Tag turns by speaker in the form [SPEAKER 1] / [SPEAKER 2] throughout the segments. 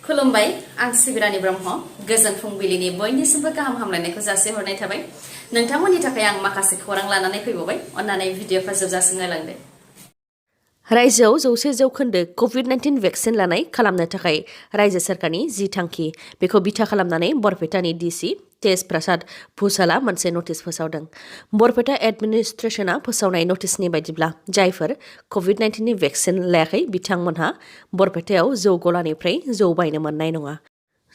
[SPEAKER 1] खुलुमबाय आं सिबिरानि ब्रह्म गोजोन फुंबिलिनि बयनिसिमबो गाहाम हामलायनायखौ जासिहरनाय थाबाय नोंथांमोननि थाखाय आं माखासे खौरां लानानै फैबावबाय अन्नानै भिडिअखौ जोबजासिम नायलांदो रायजोआव 100% COVID-19 भेक्सिन लानाय खालामनो थाखाय रायजो सरकारनि जि थांखि बेखौ बिथा खालामनानै बरपेटानि डिसि तेज प्रसाद भुसाला मोनसे नटिस फोसावदों बरपेटा एडमिनिस्ट्रेशना फोसावनाय नटिसनि बायदिब्ला जायफोर COVID-19 नि भेक्सिन लायाखै बिथांमोनहा बरपेटायाव जौ गलानिफ्राय जौ बायनो मोननाय नङा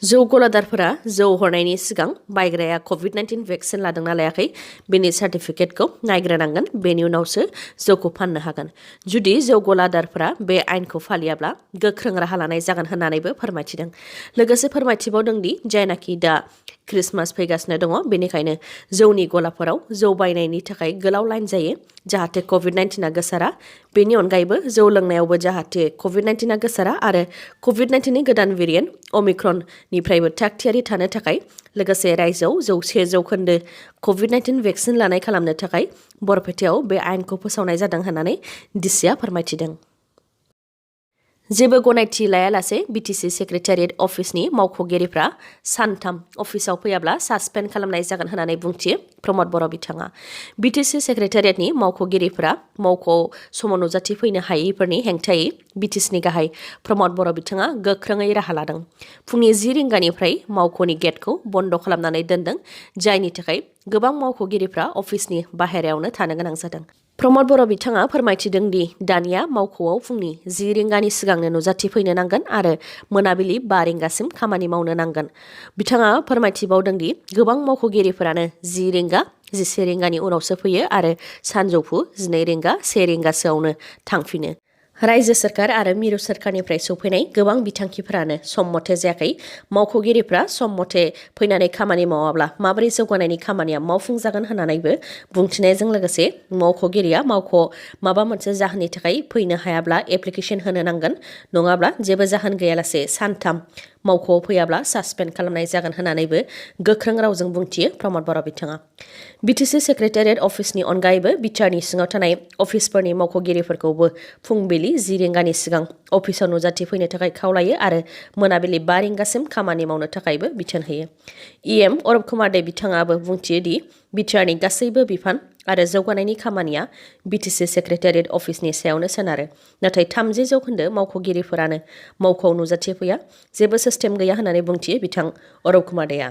[SPEAKER 1] जौ गलादारफोरा जौ हरनायनि सिगां बायग्राया COVID-19 भेक्सिन लादोंना लायाखै बेनि सार्टिफिकेटखौ नायग्रोनांगोन बेनि उनावसो जौखौ फाननो हागोन जुदि जौ गलादारफोरा बे आयेनखौ फालियाब्ला गोख्रों राहा लानाय जागोन होननानैबो फोरमायथिदों लोगोसे फोरमायथिबावदों दि जायनाखि दा क्रिसमास फैगासिनो दङ बेनिखायनो जौनि गलाफोराव जौ बायनायनि थाखाय गोलाव लाइन जायो जाहाथे COVID-19 आ गोसारा बेनि अनगायैबो जौ लोंनायावबो जाहाथे COVID-19 आ गोसारा आरो COVID-19 नि गोदान भेरिएन्ट ओमिक्रन निफ्रायबो थागथियारि थानो थाखाय लोगोसे रायजोआव 100% COVID-19 भेक्सिन लानाय खालामनो थाखाय बरपेटायाव बे आयेनखौ फोसावनाय जादों होननानै डिसिआ फोरमायथिदों जेबो गनायथि लायालासे बिटिसि सेक्रेटारियेट अफिसनि मावख'गिरिफ्रा सानथाम अफिसाव फैयाब्ला सासपेन्ड खालामनाय जागोन होननानै बुंथियो प्रमद बर' बिथाङा बिटिसि सेक्रेटारियेटनि मावख'गिरिफ्रा मावख'आव समाव नुजाथि फैनो हायैफोरनि हेंथायै बिटिसिनि गाहाय प्रमद बर' बिथाङा गोख्रोङै राहा लादों फुंनि 10 रिंगानिफ्राय मावख'नि गेटखौ बन्द खालामनानै दोनदों जायनि थाखाय गोबां मावख'गिरिफ्रा अफिसनि बाहेरायावनो थानो गोनां जादों प्रमद बर' बिथाङा फोरमायथिदों दि दानिया मावख'आव फुंनि 10 रिंगानि सिगांनो नुजाथि फैनो नांगोन आरो मोनाबिलि 5 रिंगासिम खामानि मावनो नांगोन बिथाङा फोरमायथिबावदों दि गोबां मावख'गिरिफोरानो 10 रिंगा 11 रिंगानि उनावसो फैयो आरो सानजौफु 12 रिंगा 1 रिंगासोआवनो थांफिनो रायजो सरकार आरो मिरु सरकारनिफ्राय सौफैनाय गोबां बिथांखिफोरानो सम मथे जायाखै मावख'गिरिफ्रा सम मथे फैनानै खामानि मावाब्ला माबोरै जौगानायनि खामानिया मावफुंजागोन होननानैबो बुंथिनायजों लोगोसे मावख'गिरिया माबा मोनसे जाहोननि थाखाय फैनो हायाब्ला एप्लिकेसन होनो नांगोन नङाब्ला जेबो जाहोन गैयालासे सानथाम मावख'आव फैयाब्ला सासपेन्ड खालामनाय जागोन होननानैबो गोख्रों रावजों बुंथियो प्रमद बर' बिथाङा बिटिसि सेक्रेटारियेट अफिसनि अनगायैबो बिटिआरनि सिङाव थानाय अफिसफोरनि मावख'गिरिफोरखौबो फुंबिलि 10 रिंगानि सिगां अफिसाव नुजाथि फैनो थाखाय खावलायो आरो मोनाबिलि 5 रिंगासिम खामानि मावनो थाखायबो बिथोन होयो इएम अरब कुमार दे बिथाङाबो बुंथियो दि बिटिआरनि गासैबो बिफान आरो जौगानायनि खामानिया बिटिसि सेक्रेटारियेट अफिसनि सायावनो सोनारो नाथाय 30% मावख'गिरिफोरानो मावख'आव नुजाथि फैया जेबो सिस्टेम गैया होननानै बुंथियो बिथां अरब कुमार देआ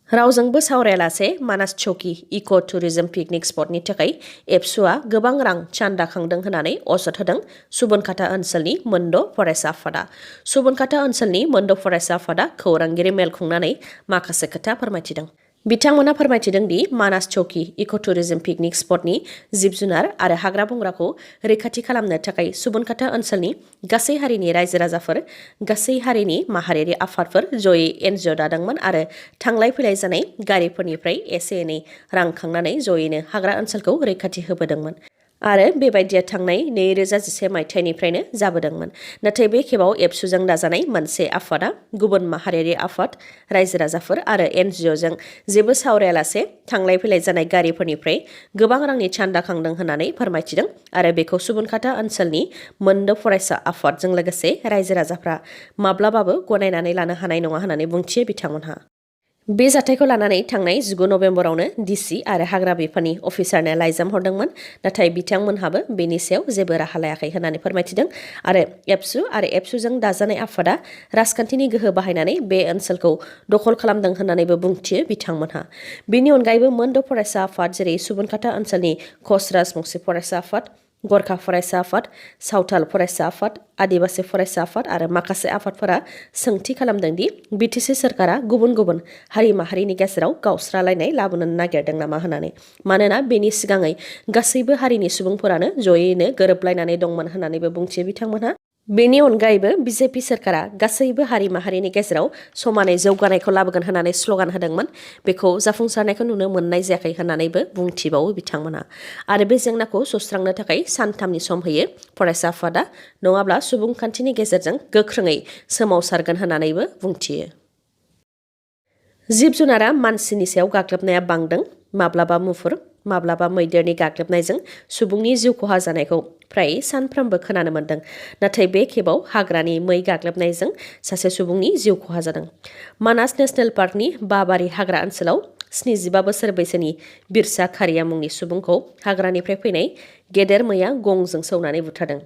[SPEAKER 1] रावजोंबो सावरायालासे मानास चौकी इको टुरिज्म पिकनिक स्पटनि थाखाय एबसुआ गोबां रां चान्दा खांदों होननानै अजद होदों सुबनखाता ओनसोलनि मोनद' फरायसा आफादा सुबनखाता ओनसोलनि मोनद' फरायसा आफादा खौरांगिरि मेल खुंनानै माखासे खोथा फोरमायथिदों बिथांमोना फोरमायथिदों दि मानास चौकी इको टुरिज्म पिकनिक स्पटनि जिब जुनार आरो हाग्रा बंग्राखौ रैखाथि खालामनो थाखाय सुबनखाता ओनसोलनि गासै हारिनि रायजो राजाफोर गासै हारिनि माहारियारि आफादफोर जयै एनजिअ दादोंमोन आरो थांलाय फैलाय जानाय गारिफोरनिफ्राय एसे एनै रां खांनानै जयैनो हाग्रा ओनसोलखौ रैखाथि होबोदोंमोन आरो बेबायदिया थांनाय 2011 मायथाइनिफ्रायनो जाबोदोंमोन नाथाय बे खेबाव एबसुजों दाजानाय मोनसे आफादा गुबुन माहारियारि आफाद रायजो राजाफोर आरो एनजिअजों जेबो सावरायालासे थांलाय फैलाय जानाय गारिफोरनिफ्राय गोबां रांनि चान्दा खांदों होननानै फोरमायथिदों आरो बेखौ सुबनखाता ओनसोलनि मोनद' फरायसा आफादजों लोगोसे रायजो राजाफ्रा माब्लाबाबो गनायनानै लानो हानाय नङा होननानै बुंथियो बिथांमोनहा बे जाथायखौ लानानै थांनाय 19 नभेम्बरावनो डिसि आरो हाग्रा बिफाननि अफिसारनो लाइजाम हरदोंमोन नाथाय बिथांमोनहाबो बेनि सायाव जेबो राहा लायाखै होननानै फोरमायथिदों आरो एबसुजों दाजानाय आफादा राजखान्थिनि गोहो बाहायनानै बे ओनसोलखौ दखल खालामदों होननानैबो बुंथियो बिथांमोनहा बेनि अनगायैबो मोनद' फरायसा आफाद जेरै सुबनखाता ओनसोलनि कच राजबंसि फरायसा आफाद गरखा फरायसा आफाद सावथाल फरायसा आफाद आदिबासि फरायसा आफाद आरो माखासे आफादफोरा सोंथि खालामदों दि बिटिसि सरकारा गुबुन गुबुन हारि माहारिनि गेजेराव गावस्रालायनाय लाबोनो नागिरदों नामा होननानै मानोना बेनि सिगाङै गासैबो हारिनि सुबुंफोरानो जयैनो गोरोबलायनानै दंमोन होननानैबो बुंथियो बिथांमोनहा बेनि अनगायैबो बिजेपि सरकारा गासैबो हारि माहारिनि गेजेराव समानै जौगानायखौ लाबोगोन होननानै स्ल'गान होदोंमोन बेखौ जाफुंसारनायखौ नुनो मोननाय जायाखै होननानैबो बुंथिबावो बिथांमोनहा आरो बे जेंनाखौ सुस्रांनो थाखाय सानथामनि सम होयो फरायसा आफादा नङाब्ला सुबुंखान्थिनि गेजेरजों गोख्रोङै सोमावसारगोन होननानैबो बुंथियो जिब जुनारा मानसिनि सायाव गाग्लोबनाया बांदों माब्लाबा मुफुर माब्लाबा मैदेरनि गाग्लोबनायजों सुबुंनि जिउ खहा जानायखौ फ्राय सानफ्रोमबो खोनानो मोन्दों। नाथाय बे खेबाव हाग्रानि मै गाग्लोबनायजों सासे सुबुंनि जिउ खहा जादों। मानास नेशनेल पार्कनि बाबारि हाग्रा ओनसोलाव 75 बोसोर बैसोनि बिरसा खारिया मुंनि सुबुंखौ हाग्रानिफ्राय फैनाय गेदेर मैया गंजों सौनानै बुथारदों।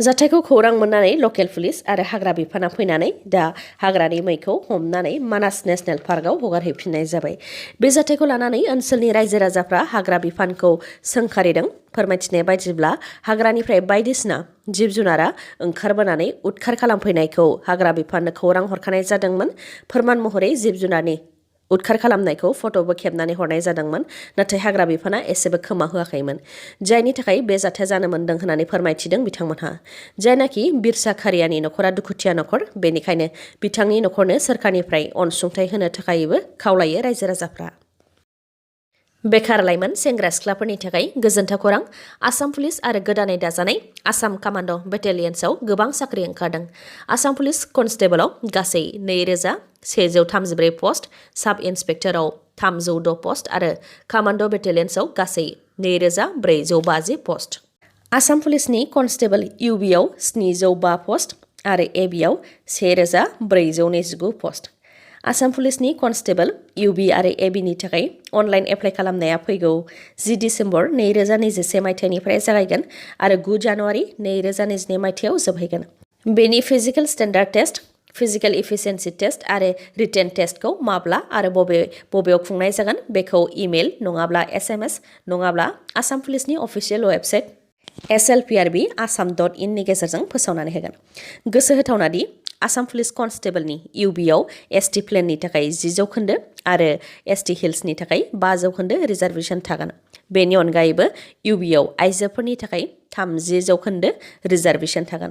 [SPEAKER 1] जाथायखौ खौरां मोननानै लकेल पुलिस आरो हाग्रा बिफाना फैनानै दा हाग्रानि मैखौ हमनानै मानास नेशनेल पार्कआव हगारहैफिननाय जाबाय। बे जाथायखौ लानानै ओनसोलनि रायजो राजाफ्रा हाग्रा बिफानखौ सोंखारिदों। फोरमायथिनाय बायदिब्ला हाग्रानिफ्राय बायदिसिना जिब जुनारा ओंखारबोनानै उदखार खालामफैनायखौ हाग्रा बिफाननो खौरां हरखानाय जादोंमोन। फोरमान महरै जिब जुनारनि उदखार खालामनायखौ फट'बो खेबनानै हरनाय जादोंमोन। नाथाय हाग्रा बिफाना एसेबो खोमा होआखैमोन। जायनि थाखाय बे जाथाया जानो मोन्दों होननानै फोरमायथिदों बिथांमोनहा। जायनाखि बिरसा खारियानि नखरा दुखुथिया नखर, बेनिखायनो बिथांनि नखरनो सोरखारनिफ्राय अनसुंथाइ होनो थाखायबो खावलायो रायजो राजाफ्रा। बेखार लाइमोन सेंग्रा सिख्लाफोरनि थाखाय गोजोनथाव खौरां। आसाम पुलिस आरो गोदानै दाजानाय आसाम कामान्ड' बेटेलियन्सआव गोबां साख्रि ओंखारदों। आसाम पुलिस कनस्टेबलाव गासै 2134 पस्ट, साब इन्सपेक्टराव 310 पस्ट आरो कामान्ड' बेटेलियन्सआव गासै 2450 पस्ट। आसाम पुलिसनि कनस्टेबल इउबिआव 705 पस्ट आरो एबिआव 1429 पस्ट। आसाम पुलिसनि कनस्टेबल इउबि आरो एबिनि थाखाय अनलाइन एप्लाइ खालामनाया फैगौ 10 दिसेम्बर 2021 मायथाइनिफ्राय जागायगोन आरो 9 जानुवारि 2022 मायथाइयाव जोबहैगोन। बेनि physical standard test, physical efficiency test आरो रिटेन टेस्टखौ माब्ला आरो बबेयाव खुंनाय जागोन बेखौ इमेल नङाब्ला SMS नङाब्ला आसाम पुलिसनि अफिसियेल वेबसाइट slprb.assam.in नि गेजेरजों फोसावनानै होगोन। गोसो होथावना दि आसाम पुलिस कनस्टेबलनि इउबिआव ST प्लेननि थाखाय 10 जौखोन्दो आरो ST हिल्सनि थाखाय 5 जौखोन्दो रिजार्भेसन थागोन। बेनि अनगायैबो इउबिआव आइजोफोरनि थाखाय 30 जौखोन्दो रिजार्भेसन थागोन।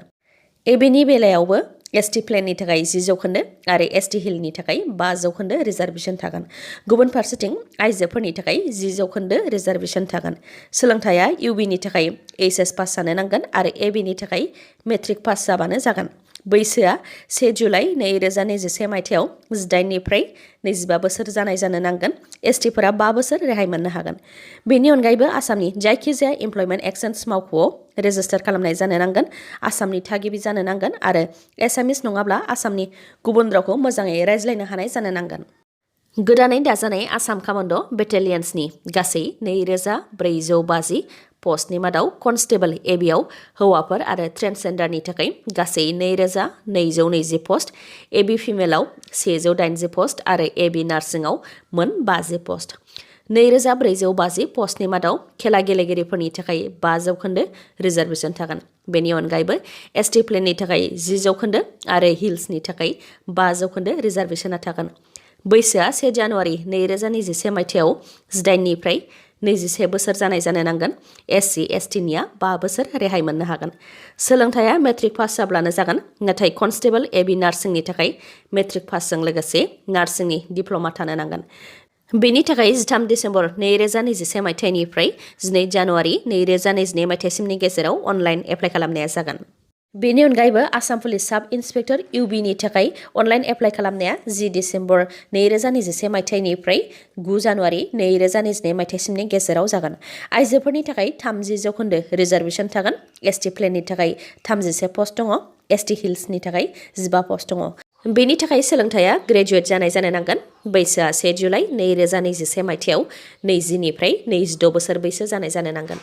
[SPEAKER 1] एबिनि बेलायावबो ST प्लेननि थाखाय 10 जौखोन्दो आरो ST हिलनि थाखाय 5 जौखोन्दो रिजार्भेसन थागोन। गुबुन फारसेथिं आइजोफोरनि थाखाय 10 जौखोन्दो रिजार्भेसन थागोन। सोलोंथाया इउबिनि थाखाय HS पास जानो नांगोन आरो एबिनि थाखाय मेट्रिक पास जाबानो जागोन। बैसोआ 1 जुलाइ 2021 मायथाइयाव 18 निफ्राय 25 बोसोर जानाय जानो नांगोन। STफोरा 5 बोसोर रेहाय मोननो हागोन। बेनि अनगायैबो आसामनि जायखिजाया एमप्लयमेन्ट एक्सचेन्ज मावख'आव रेजिस्टार खालामनाय जानो नांगोन, आसामनि थागिबि जानो नांगोन आरो एसामिस नङाब्ला आसामनि गुबुन रावखौ मोजाङै रायज्लायनो हानाय जानो नांगोन। गोदानै दाजानाय आसाम कामान्ड' बेटेलियन्सनि गासै 2450 पस्टनि मादाव कनस्टेबल एबिआव हौवाफोर आरो ट्रेन्सजेन्डारनि थाखाय गासै 2220 पस्ट, एबि फिमेलाव 180 पस्ट आरो एबि नार्सिंआव मोन 50 पस्ट। 2450 पस्टनि मादाव खेला गेलेगिरिफोरनि थाखाय 5 जौखोन्दो रिजार्भेसन थागोन। बेनि अनगायैबो ST प्लेननि थाखाय 10 जौखोन्दो आरो हिल्सनि थाखाय 5 जौखोन्दो रिजार्भेसना थागोन। बैसोआ 1 जानुवारि 2021 मायथाइयाव 18 निफ्राय 21 बोसोर जानाय जानो नांगोन। SC STनिया 5 बोसोर रेहाय मोननो हागोन। सोलोंथाया मेट्रिक पास जाब्लानो जागोन। नाथाय कनस्टेबल एबि नार्सिंनि थाखाय मेट्रिक पासजों लोगोसे नार्सिंनि डिप्ल'मा थानो नांगोन। बेनि थाखाय 13 दिसेम्बर 2021 मायथाइनिफ्राय 12 जानुवारि 2022 मायथाइसिमनि गेजेराव अनलाइन एप्लाइ खालामनाया जागोन। बेनि अनगायैबो आसाम पुलिस साब इन्सपेक्टर इउबिनि थाखाय अनलाइन एप्लाइ खालामनाया 10 दिसेम्बर 2021 मायथाइनिफ्राय 9 जानुवारि 2022 मायथाइसिमनि गेजेराव जागोन। आइजोफोरनि थाखाय 30 जौखोन्दो रिजार्भेसन थागोन। ST प्लेननि थाखाय 31 पस्ट दङ, ST हिल्सनि थाखाय 15 पस्ट दङ। बेनि थाखाय सोलोंथाया ग्रेजुवेट जानाय जानो नांगोन। बैसोआ 1 जुलाइ 2021 मायथाइयाव 20 निफ्राय 22 बोसोर बैसो जानाय जानो नांगोन।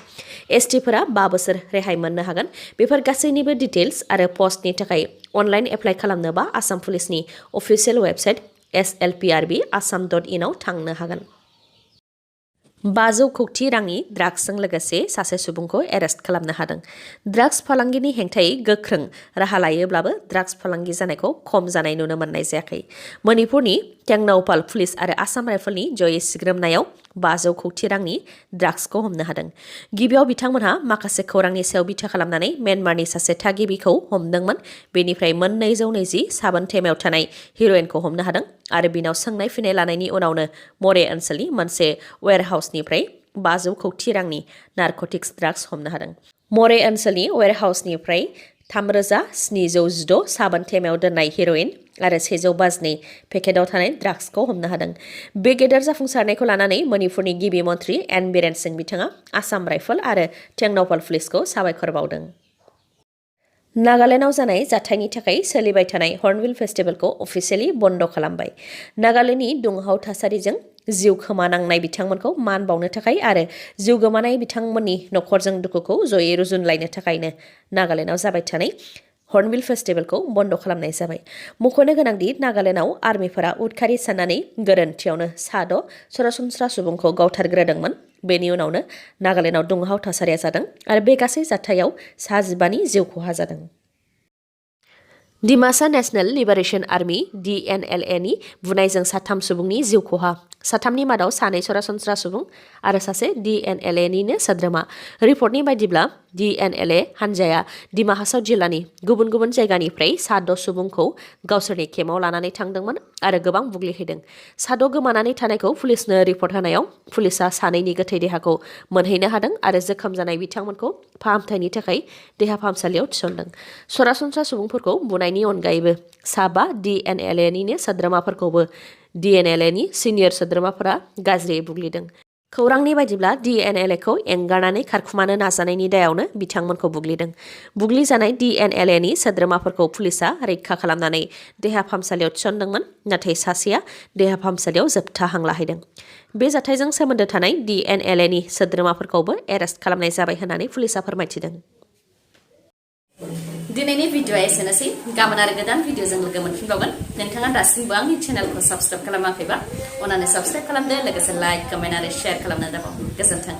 [SPEAKER 1] STफोरा 5 बोसोर रेहाय मोननो हागोन। बेफोर गासैनिबो डिटेल्स आरो पस्टनि थाखाय अनलाइन एप्लाइ खालामनोबा आसाम पुलिसनि अफिसियेल वेबसाइट slprb.assam.in आव थांनो हागोन। 500 कौटि रांनि ड्राग्सजों लोगोसे सासे सुबुंखौ एरेस्ट खालामनो हादों। ड्राग्स फालांगिनि हेंथायै गोख्रों राहा लायोब्लाबो ड्राग्स फालांगि जानायखौ खम जानाय नुनो मोननाय जायाखै। मणिपुरनि टेंनौपाल पुलिस आरो आसाम राइफलनि जयै सिग्रोमनायाव 500 कौटि रांनि ड्राग्सखौ हमनो हादों। गिबियाव बिथांमोनहा माखासे खौरांनि सायाव बिथा खालामनानै म्यानमारनि सासे थागिबिखौ हमदोंमोन। बेनिफ्राय 220 साबोन थेमायाव थानाय हिर'इनखौ हमनो हादों आरो बिनाव सोंनाय फिनाय लानायनि उनावनो मरे ओनसोलनि मोनसे वेयरहाउसनिफ्राय 500 कौटि रांनि नारकटिक्स ड्राग्स हमनो हादों। मरे ओनसोलनि वेयरहाउसनिफ्राय 3716 साबोन थेमायाव दोननाय हिर'इन आरो 152 पेकेटाव थानाय ड्राग्सखौ हमनो हादों। बे गेदेर जाफुंसारनायखौ लानानै मणिपुरनि गिबि मन्त्रि एन बीरेन सिंह बिथाङा आसाम राइफल आरो टेंनौफल पुलिसखौ साबायखर बावदों। नागालेन्डआव जानाय जाथायनि थाखाय सोलिबाय थानाय हर्नबिल फेस्टिभेलखौ अफिसियेलि बन्द खालामबाय। नागालेन्डनि दुंहाव थासारिजों जिउ खोमानांनाय बिथांमोनखौ मान बावनो थाखाय आरो जिउ गोमानाय बिथांमोननि नखरजों दुखुखौ जयै रुजुनलायनो थाखायनो नागालेन्डआव जाबाय थानाय हर्नबिल फेस्टिभेलखौ बन्द खालामनाय जाबाय। मख'नो गोनांदि नागालेन्डआव आर्मिफोरा उदखारि साननानै गोरोन्थियावनो 6 सरासनस्रा सुबुंखौ गावथारग्रोदोंमोन। बेनि उनावनो नागालेन्डआव दुंहाव थासारिया जादों आरो बे गासै जाथायाव 15 जिउ खहा जादों। Dimasa national liberation army DNLA नि बुनायजों 3 सुबुंनि जिउ खहा। 3नि मादाव 2 सरासनस्रा सुबुं आरो 1 DNLA निनो सोद्रोमा। रिपर्टनि बायदिब्ला DNLA हानजाया डिमा हासाव जिल्लानि गुबुन गुबुन जायगानिफ्राय 6 सुबुंखौ गावसोरनि केम्पआव लानानै थांदोंमोन आरो गोबां बुग्लिहैदों। 6 गोमानानै थानायखौ पुलिसनो रिपर्ट होनायाव पुलिसआ 2नि गोथै देहाखौ मोनहैनो हादों आरो जोखोम जानाय बिथांमोनखौ फाहामथायनि थाखाय देहा फाहामसालियाव थिसनदों। सरासनस्रा सुबुंफोरखौ बुनायनि अनगायैबो 5 DNLA निनो सोद्रोमाफोरखौबो DNLA नि सिनियर सोद्रोमाफोरा गाज्रियै बुग्लिदों। खौरांनि बायदिब्ला DNLA खौ एंगारनानै खारखुमानो नाजानायनि दायावनो बिथांमोनखौ बुग्लिदों। बुग्लिजानाय DNLA नि सोद्रोमाफोरखौ पुलिसआ रैखा खालामनानै देहा फाहामसालियाव थिसनदोंमोन, नाथाय सासेया देहा फाहामसालियाव जोबथा हां लाहैदों। बे जाथायजों सोमोन्दो थानाय DNLA नि सोद्रोमाफोरखौबो एरेस्ट खालामनाय जाबाय होननानै पुलिसआ फोरमायथिदों। दिनैनि भिडिअआ एसेनोसै। गाबोन आरो गोदान भिडिअजों लोगो मोनफिनबावगोन। नोंथाङा दासिमबो आंनि चेनेलखौ साबस्क्राइब खालामाखैबा अन्नानै साबस्क्राइब खालामदो, लोगोसे लाइक, कमेन्ट आरो शेयार खालामनो दाबाव। गोजोन्थों।